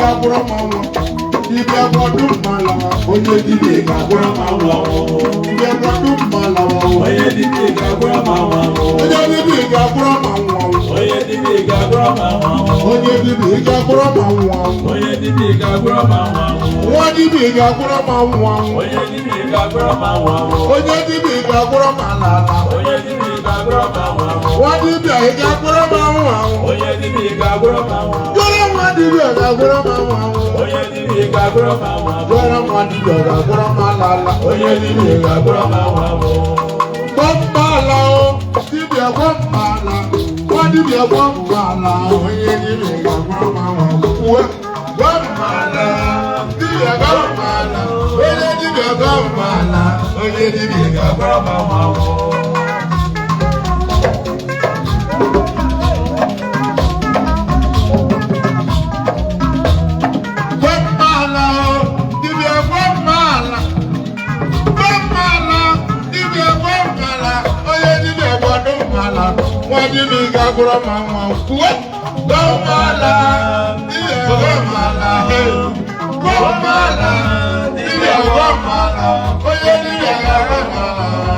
ga-agwụrọ m anwụ. Dibịa gbọdụ mma lawa, onye dibịa ga-agwụrọ m anwụ. Dibịa gbọdụ mma lawa, Onye dibịa ga-agwụrọ m anwụ. Onye dibịa ga-agwụrọ m anwụ. Onye dibịa ga-agwụrọ m anwụ. Onye dibịa ga-agwụrọ m anwụ. Onye dibịa ga-agwụrọ m anwụ. Nwa dibịa ga-agwụrọ m anwụ. Onye dibịa ga-agwụrọ m anwụ. Onye dibịa ga-agwụrọ m ala ala. Onye dibịa ga-agwụrọ m anwụ. Nwa dibịa ị ga-agwụrọ m anwụ anwụ. Onye dibịa ga-agwụrọ m anwụ. Jụrụ nwa dibịa ga-agwụrọ m anwụ anwụ. Onye dibịa ga-agwụrọ m anwụ. Jụrụ nwa dibịa ga-agwụrọ m ala ala. Onye dibịa ga-agwụrọ m anwụ. Gbọmgbala o, dibịa gbọmgbala, nwa dibịa gbọmgbala, onye dibịa ga-agwụrọ m anwụ anwụ. Uwe gbọmgbala, dibịa gbọmgbala, onye dibịa gbọmgbala, onye dibịa ga-agwụrọ Ga-agwụrọ m anwụ. Gbọmgbala o, dibịa gbọmgbala, gbọmgbala, dibịa gbọmgbala, onye dibịa gbọdụmgbala, nwa dibịa ga-agwụrọ m anwụ anwụ. Uwe gbọmgbala, dibịa gbọmgbala, hey. Gbọmgbala, dibịa gbọmgbala, onye dibịa ga-agwụrọ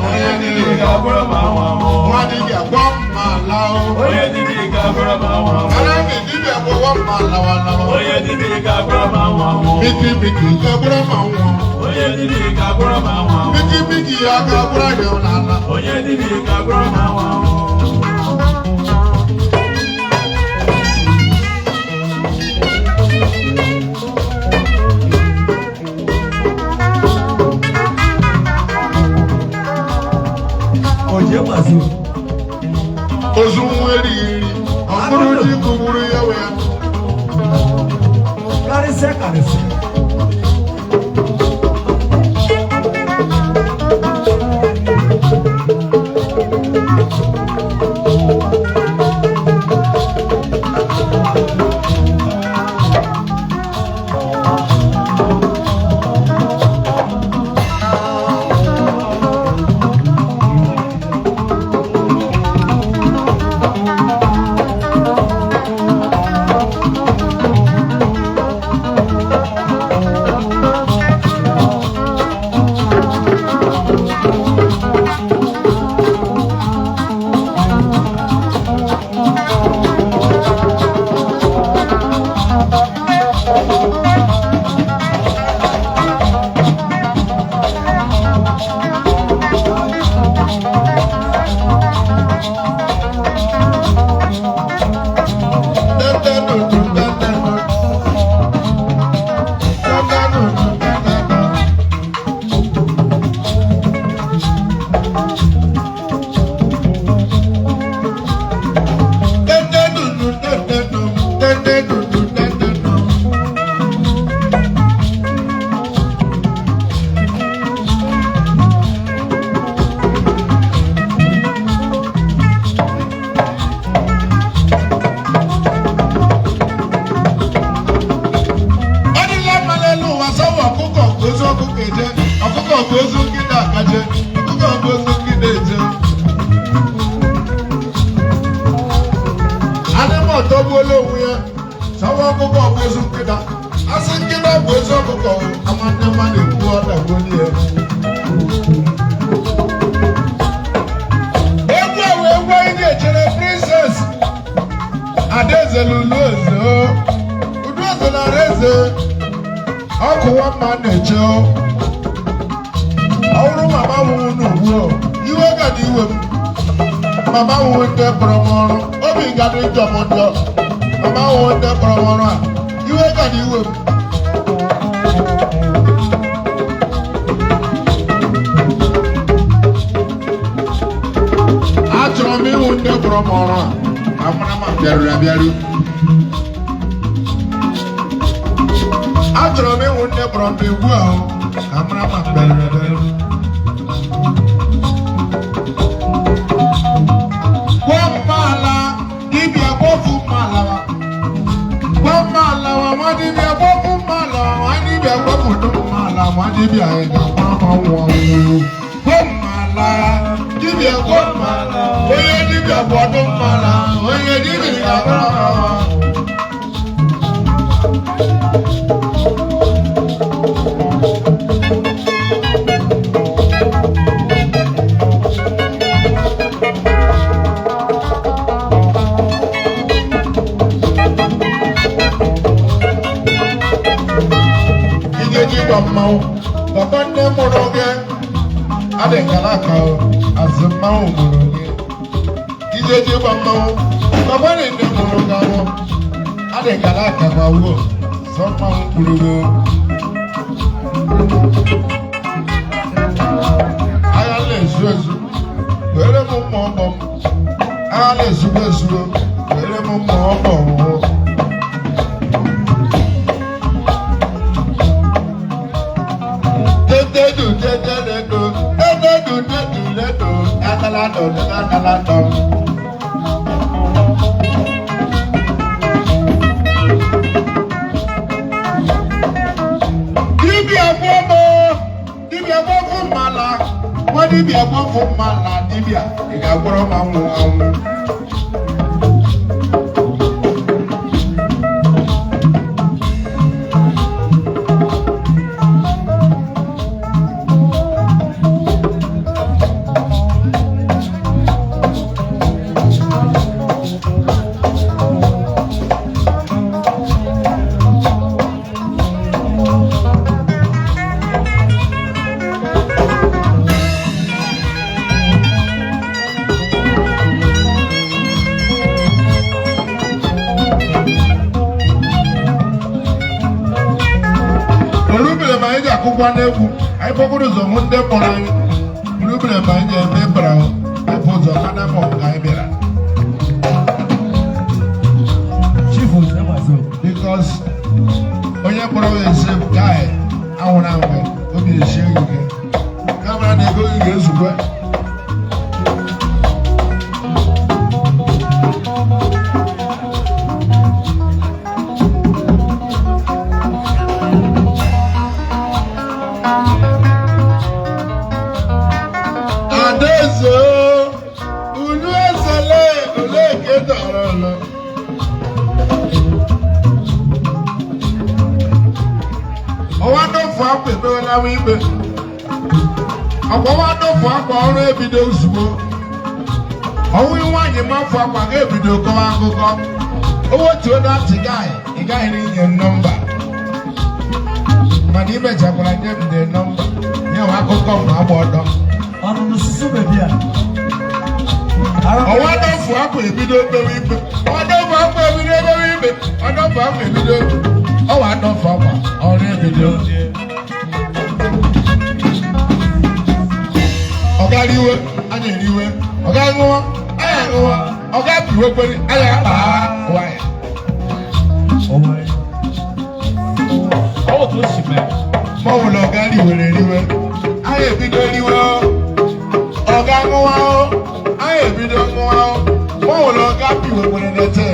onye dibịa Ga-agwụrọ m anwụ. nwa dibịa gbọmgbala o. Onye dibịa ga-agwụrọ m anwụ. Alámì dibịa gbọmgbala wàlàwà. Onye dibịa ga-agwụrọ m anwụ. Bíkí bíkí ga-agwụrọ m anwụ. Onye dibịa ga-agwụrọ m anwụ. Bíkí bíkí ya ga-agwụrọ ya n'ala. Onye dibịa ga-agwụrọ m anwụ. Oje mazu. Ozu nwa erighị nri, ọ bụrụ ji kụgburu ya wee. Karịsịa karịsịa. Ọdịla mmanụ elu ụwa sọwa ọkụkọ bụ ozu ọkụkọ eje, ọkụkọ bụ ozu nkịta akaje, ọkụkọ bụ ozu nkịta eje. Anụmọtọ gbuola onwe ya, sọwa ọkụkọ bụ ozu nkịta. Asị nkịta bụ ozu ọkụkọ, amanne mmadụ ekwu ọdagbuo ya. Egwu a wee egwu anyị ga-echere Princess Adaeze Lulu Eze o. Udu eze na eze ọkụwa mma na-eche o. Ọ bụrụ mama nwụrụ n'ugbu o, iwe ga dị iwe m. Mama nwụrụ ndị kpọrọ m ọrụ, obi ga dị njọ m njọ. Mama nwụrụ ndị kpọrọ m ọrụ a, iwe ga dị iwe m. Achọrọ m ịhụ ndị kpọrọ m ọrụ a, ka mara ma bịaruru abịaru. Achọrọ m ịhụ ndị kpọrọ m egwu ahụ ka mara ma bịaruru abịaru. Gwọmmala, dibịa gwofu mmalawa. Gwọmmalawa, nwa dibịa gwofu mmalawa, nwa dibịa gwofudu mmala, nwa dibịa ị ga-agba ọnwụ ọnwụ. Gwọmmala, dibịa gwọmmala, onye dibịa gwọdụ mmala, onye dibịa ga-agba ọnwụ. ịgba mmanwụ, papa nne mụrụ gị adịkara aka azụ mmanwụ mụrụ gị. Ijeje ịgba mmanwụ, papa nne mụrụ gị ahụ adịkara aka ma wuo sọ mmanwụ gburu gị. Agha na-ezu ezu, were m mma ọgbọ m. Agha na-ezugbo ezugbo, were m mma ọgbọ m. Dededu dedededo, dededu deduledo, adalado adalado. Dibịa gbọmọ, dibịa gbọfụ mmala, nwa dibịa gbọfụ mmala, dibịa ị ga-agwọrọ m anwụ anwụ. Orubere ma anyị ji akụkwa n'egwu, anyị kpọkwuru ụzọ hụ ndị mụrụ anyị. Orubere ma anyị ji eme bara ịpụ ụzọ mana ma ọ ka anyị bịara. Chief Ozemazo. Because onye kpọrọ ya esi guy anwụrụ anwụ, obi esie gị ike. Kamera na ego gị ga-ezukwe. Adaeze ulu ezele ole ke dọrọ lọ. Ọwa dọfu akwa emewelawa ikpe. Ọkwa dọfu akwa ọrụ ebido ozugbo. Ọnwụ nwaanyị mafụ akwa ga-ebido kọwa akụkọ. O wetuo datị gaị, ị gaghị n'inye nọmba. Mana imechakwara nye m de nọmba. Nye m akụkọ m agba ọdọ. Ọnụnụ susu bebi a. Ọwa dọfu akwa ebido kpewe ikpe. Ọwa dọfu akwa ebido kpewe ikpe. Ọwa dọfu akwa ebido. Ọwa dọfu akwa ọrụ ebido. Ọga riwe, anyị eriwe. Ọga ṅụọ, anyị aṅụọ. Ọga biwe kwere, anyị akpa waya. Ọ otu o si mee. Mọ̀wùlọ̀ ọ̀gá riwere riwe, anyị ebido riwe o. Ọ̀gá ṅụwa o, anyị ebido ṅụwa o. Mọ̀wùlọ̀ ọ̀gá biwe kwere n'ete,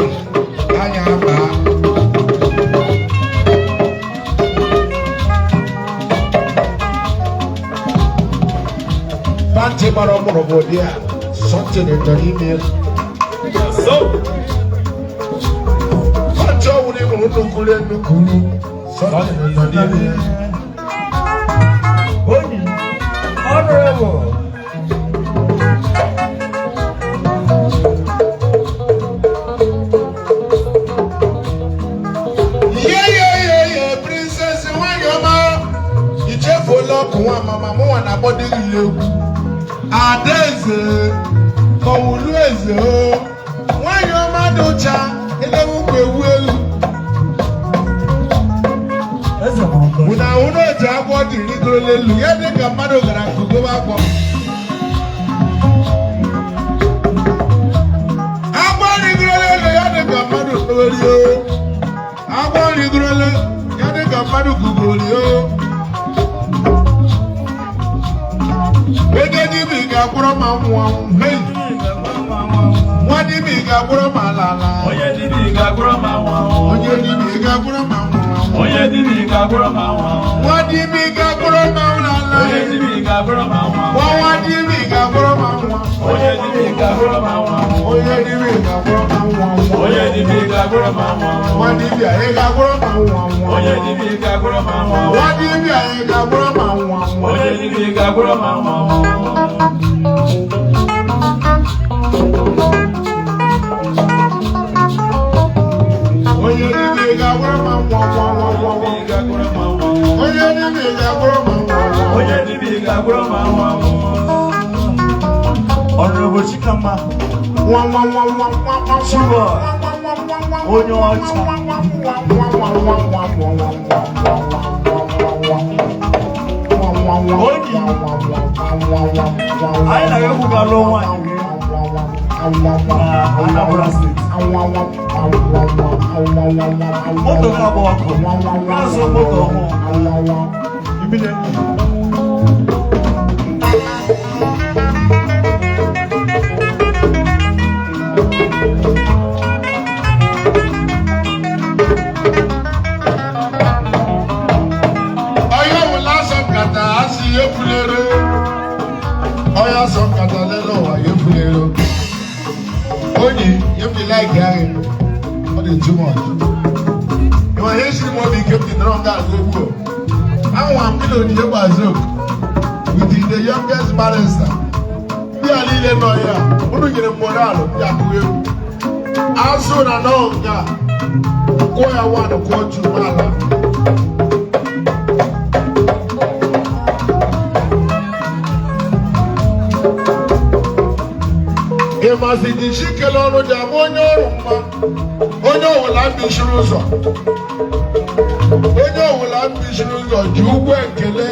anyị akpa. Pantị gbara ọkpụrụ bụ ụdị a, sọntị nọ n'ime ya. So. Pantị ọwụrụ ịhụrụ nnukwu nnukwu, sọntị nọ n'ime ya. Onyi. Honorable. Yeyeyeye, princess nwanyị ọma, ichefuola ọkụ nwa mama mụnwa na-akpọdo gị egwu. Adaeze kọwulu eze o, nwanyị ọma dị ụcha elewu ukwu ewu elu. Eze mụrụ nke Unu ahụ na otu agwọ dị rigoro n'elu ya dị ka mmadụ gara nkugobe agwọ. Agwọ rigoro n'elu ya dị ka mmadụ kpogori o. Agwọ rigoro n'elu ya dị ka mmadụ gugori o. Ego dibịa ga-agwọrọ ma nwụọ anwụ. Hey! Nwa dibịa ga-agwọrọ ma ala ala. Onye dibịa ga-agwọrọ ma nwa anwụ. Onye dibịa ga-agwọrọ ma nwụọ anwụ. Onye dibịa ga-agwọrọ ma nwa anwụ. Nwa dibịa ga-agwọrọ ma nwụọ ala. Onye dibịa ga-agwọrọ ma nwa anwụ. Nwa nwa dibịa ga-agwọrọ ma nwụọ. Onye dibịa ga-agwọrọ ma nwa anwụ. Onye dibịa ga-agwọrọ ma nwụọ anwụ. Onye dibịa ga-agwọrọ ma nwa anwụ. Nwa dibịa ị ga-agwọrọ ma nwụọ anwụ. Onye dibịa ga-agwọrọ ma nwa anwụ. Nwa dibịa ị ga-agwọrọ ma nwụọ anwụ. Onye dibịa ga-agwọrọ ma nwa anwụ. Onye dibịa ga-agwọrọ ma nwụọ anwụ anwụ anwụ. Onye dibịa ga-agwọrọ ma nwa anwụ. Onye dibịa dibịa ga-agwọrọ m anwụ. Onye dibịa ga-agwọrọ m anwụ anwụ. Honorable Chikama, Nwa nwa nwa nwa nwa nwa. Chibok, onye ọcha. Anyị na-aga lụọ nwaanyị gị na Anambra Steeti. Moto ga-agba ọkụ, ga-azụ moto ọhụụ immediately. Onye ọbụla asọ nkata asị ya efulere. Onye asọ nkata lele ụwa ya efulere. Onyi ihe m ji like ahụ, ọ dị too much. Ịma ihe siri m obi ike m ji nọrọ nga agụ egwu. Anwa m gị na Onyinye Gbazok with the youngest barrister. Ndị a niile nọ ya, unu nyere m morale m ji akụ egwu. Azụ na nọ nga kwụọ ya one, kwụọ two, ala. Ịmasị dị chikele ọrụ dị ama onye ọrụ mma, onye ọwụla mbishiri ụzọ, onye ọwụla mbishiri ụzọ ji ụgwọ ekele.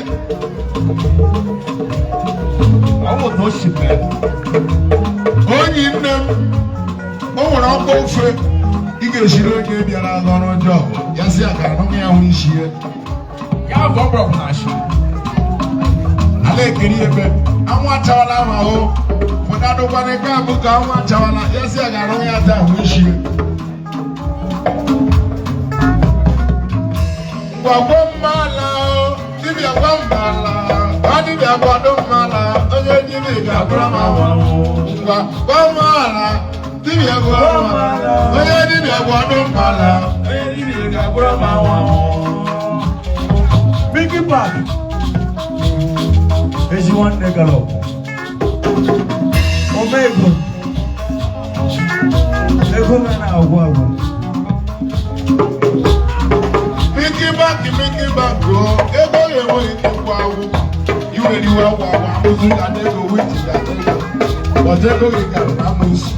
Ọ bụ na o si mee. Onye nne m, o nwere ọkpa ofe ị ga-esiri onye bịara agha ọrụ ọjọọ, ya si ya ka anụ ya hụ isi ya. Ya bụ ọ bụrụ na ashị. Ala ekiri ebe anwụ achawala ahụ ahụ fụdadụkwana ebe abụ ka anwụ achawala, ya si ya ka anụ ya taa hụ isi ya. Ngwa gwọ mmala, dibịa gwa mmala, ọ dibịa gwado mmala, onye dibịa ga-agwara m anwụ. Ngwa gwa mmala, dibịa gwa mmala, onye dibịa gwado mmala. Onye dibịa ga-agwọrọ m anwụ anwụ. Biggie Park, ezi nwanne gara ọgụ. Ome ego, ego ga na-agwụ agwụ. Miki bank, miki bank o, ego ya enweghị ike ịkwụ agwụ. Iwere iwe agwụ agwụ amụzụ ga n'ego witi ga n'ego. Ọzọ ego gị gara na amụsụ.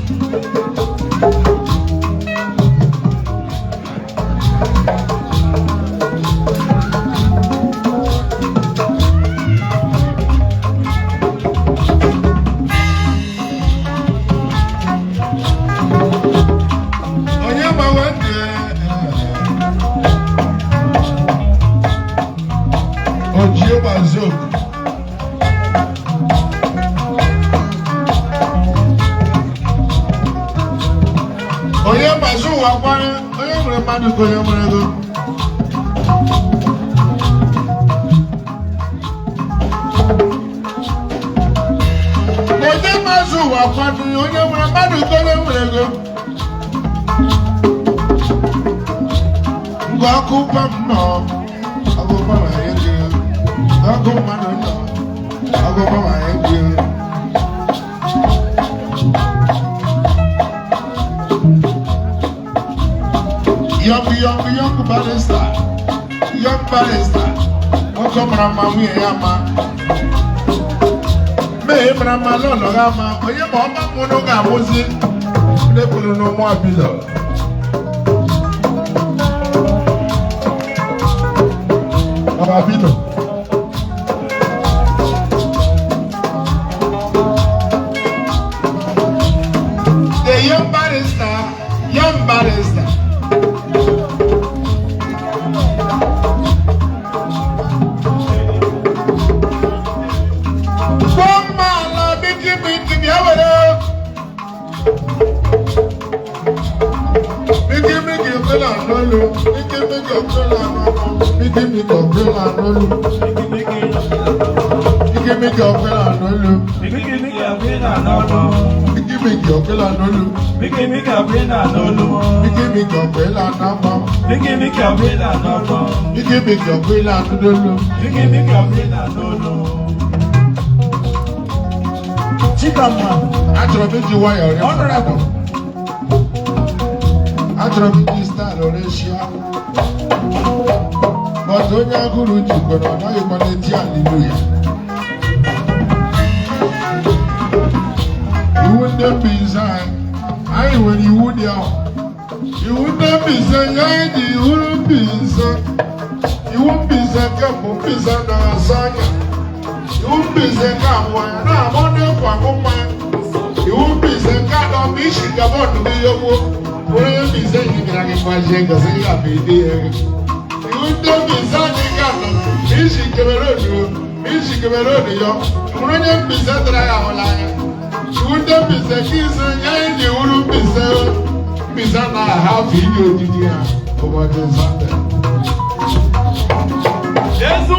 Onye ma nwanne Ojie Gbazok. Onye gbazụ ụwa kwara, onye nwere mmadụ ka onye nwere ego. Onye gbazụ ụwa kwado, onye nwere mmadụ ka onye nwere ego. Ngwa ọkụ pam nọ, ọkụ pam anyị ego. Ọkụ mmadụ nọ, ọkụ pam anyị ego. Young, young, young barrister, young barrister. Nwoke mara mma, nwunye ya ma. Mee mara mma, lọlọ ya ma. Onye ma ọma mụnụ ga-amụzi. Ndị kwuru n'ụmụ abilọ. Baba Bino. The young barrister, young barrister. Gbọ́mọ̀lá bíkí bíkí bí awẹ́rẹ́. Bíkí bíkí ògbélà lólu, bíkí bíkí ògbélà lólu, bíkí bíkí ògbélà lólu, bíkí bíkí ògbélà lólu, Bíkí bíkí àgbélà lọ́nà. bíkí bíkí ògbélà lólu, Bíkí bíkí àgbélà lọ́nà. bíkí bíkí ògbélà nàmọ́, Bíkí bíkí àgbélà lọ́nà. bíkí bíkí ògbélà lólu. Bíkí bíkí àgbélà lọ́nà. Chikama, Achọrọ m iji nwayọọ rịọ. Honorable. Achọrọ m iji style oreshia. But Maazị onye agụrụ ji kwere ọ naghịkwa n'eti aliluya. Iwu ndị Mbaise anyị, anyị nwere iwu dị ahụ. Iwu ndị Mbaise ya anyị ji iwu Mbaise. Iwu Mbaise nke mbụ, Mbaise anaghị asa anya. Iwu Mbaise nke abụọ, ya na-agba n'ekwu aṅụ mmanya. Iwu Mbaise nke atọ bụ isi gabọọdụ gị ihe gboo. Onye Mbaise yi bịara gị gbazie gosi ya bụ ịdị ya ego. Iwu ndị Mbaise anyị nke atọ bụ isi Cameroon, isi Cameroon yọ. Nwere onye Mbaise tara ya ahụla anya. Iwu ndị Mbaise nke ise ya anyị ji wuru Mbaise, Mbaise anaghị ahapụ ije ojiji ha ụbọchị Sọnde. Jesu.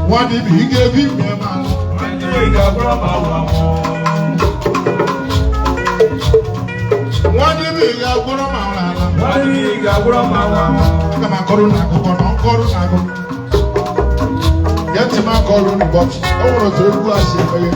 Nwa dibịa, ị ga-ebi ime m ala. Ndị ga-agwụrụ m awụ amụ. Nwa dibịa, ị ga-agwụrụ m ala. Ndị ga-agwụrụ m awụ amụ. Aga m akọrọ unu akụkọ na nkọrọ na akụkọ. Gee ntị m akọrọ unu, but o nwere otu egwu a si emeghe.